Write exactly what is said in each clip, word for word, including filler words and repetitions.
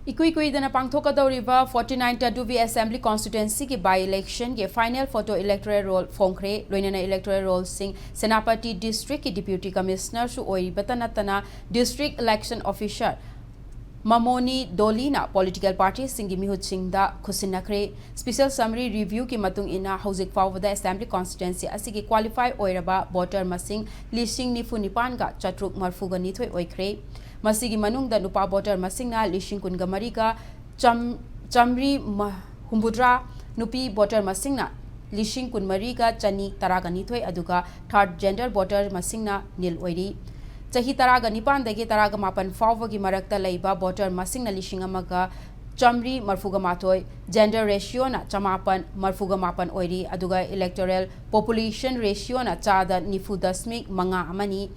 ꯏꯀꯨꯏ ꯀꯨꯏꯗꯅ ꯄꯥꯡꯊꯣꯛꯀꯗꯧꯔꯤꯕ forty nine Taduvi Assembly Constituency ꯒꯤ by election ꯒꯤ final photo electoral roll ꯐꯣꯡꯈ꯭ꯔꯦ꯫ ꯂꯣꯏꯅꯅ electoral roll ꯁꯤꯡ ꯁꯦꯅꯥꯄꯇꯤ district ꯀꯤ Deputy Commissioner ꯁꯨ ꯑꯣꯏꯔꯤꯕꯇ ꯅꯠꯇꯅ District Election Officer ꯃꯃꯣꯅꯤ ꯗꯣꯂꯤꯅ political party ꯁꯤꯡꯒꯤ ꯃꯤꯍꯨꯠꯁꯤꯡꯗ ꯈꯨꯠꯁꯤꯟꯅꯈ꯭ꯔꯦ꯫ Special summary review ꯒꯤ ꯃꯇꯨꯡ ꯏꯟꯅ ꯍꯧꯖꯤꯛ ꯐꯥꯎꯕꯗ Assembly Constituency ꯑꯁꯤꯒꯤ qualify ꯑꯣꯏꯔꯕ voter ꯃꯁꯤꯡ ꯂꯤꯁꯤꯡ ꯅꯤꯐꯨ ꯅꯤꯄꯥꯟꯒ ꯆꯥꯇ꯭ꯔꯨꯛ ꯃꯔꯐꯨꯒ ꯅꯤꯊꯣꯏ ꯑꯣꯏꯈ꯭ꯔꯦ꯫ ꯃꯁꯤꯒꯤ ꯃꯅꯨꯡꯗ ꯅꯨꯄꯥ voter ꯃꯁꯤꯡꯅ ꯂꯤꯁꯤꯡ ꯀꯨꯟꯒ ꯃꯔꯤꯒ ꯆꯥꯝ-, ꯆꯥꯝꯃꯔꯤ ꯃ-, ꯍꯨꯝꯐꯨꯇꯔꯥ, ꯅꯨꯄꯤ voter ꯃꯁꯤꯡꯅ ꯂꯤꯁꯤꯡ ꯀꯨꯟꯃꯔꯤꯒ ꯆꯅꯤ ꯇꯔꯥꯒ ꯅꯤꯊꯣꯏ, ꯑꯗꯨꯒ third gender voter ꯃꯁꯤꯡꯅ nil ꯑꯣꯏꯔꯤ꯫ ꯆꯍꯤ ꯇꯔꯥꯒ ꯅꯤꯄꯥꯟꯗꯒꯤ ꯇꯔꯥꯒ ꯃꯥꯄꯟ ꯐꯥꯎꯕꯒꯤ ꯃꯔꯛꯇ ꯂꯩꯕ voter ꯃꯁꯤꯡꯅ ꯂꯤꯁꯤꯡ ꯑꯃꯒ ꯆꯥꯝꯃꯔꯤ ꯃꯔꯐꯨꯒ ꯃꯥꯊꯣꯏ, gender ratio ꯅ ꯆꯃꯥꯄꯟ ꯃꯔꯐꯨꯒ ꯃꯥꯄꯟ ꯑꯣꯏꯔꯤ, ꯑꯗꯨꯒ electoral population ratio ꯅ ꯆꯥꯗ ꯅꯤꯐꯨ ꯗꯁꯃꯤꯛ ꯃꯉꯥ ꯑꯃꯅꯤ꯫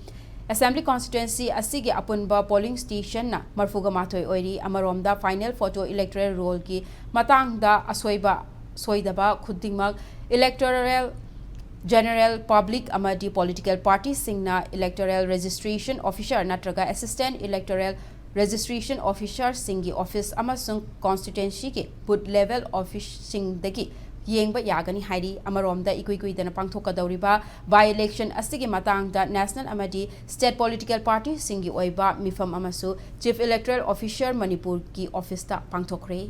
Assembly Constituency ꯑꯁꯤꯒꯤ ꯑꯄꯨꯟꯕ polling station ꯅ ꯃꯔꯐꯨꯒ ꯃꯥꯊꯣꯏ ꯑꯣꯏꯔꯤ꯫ ꯑꯃꯔꯣꯝꯗ, final photo electoral roll ꯒꯤ ꯃꯇꯥꯡꯗ ꯑꯁꯣꯏꯕ ꯁꯣꯏꯗꯕ ꯈꯨꯗꯤꯡꯃꯛ electoral general public ꯑꯃꯗꯤ political party ꯁꯤꯡꯅ electoral registration officer ꯅꯠꯇ꯭ꯔꯒ assistant electoral registration officer ꯁꯤꯡꯒꯤ office ꯑꯃꯁꯨꯡ constituency ꯒꯤ booth level office ꯁꯤꯡꯗꯒꯤ ꯌꯦꯡꯕ ꯌꯥꯒꯅꯤ ꯍꯥꯏꯔꯤ꯫ ꯑꯃꯔꯣꯝꯗ, ꯏꯀꯨꯏ ꯀꯨꯏꯗꯅ ꯄꯥꯡꯊꯣꯛꯀꯗꯧꯔꯤꯕ by election ꯑꯁꯤꯒꯤ ꯃꯇꯥꯡꯗ national ꯑꯃꯗꯤ state political party ꯁꯤꯡꯒꯤ ꯑꯣꯏꯕ ꯃꯤꯐꯝ ꯑꯃꯁꯨ Chief Electoral Officer ꯃꯅꯤꯄꯨꯔꯒꯤ office ꯇ ꯄꯥꯡꯊꯣꯛꯈ꯭ꯔꯦ꯫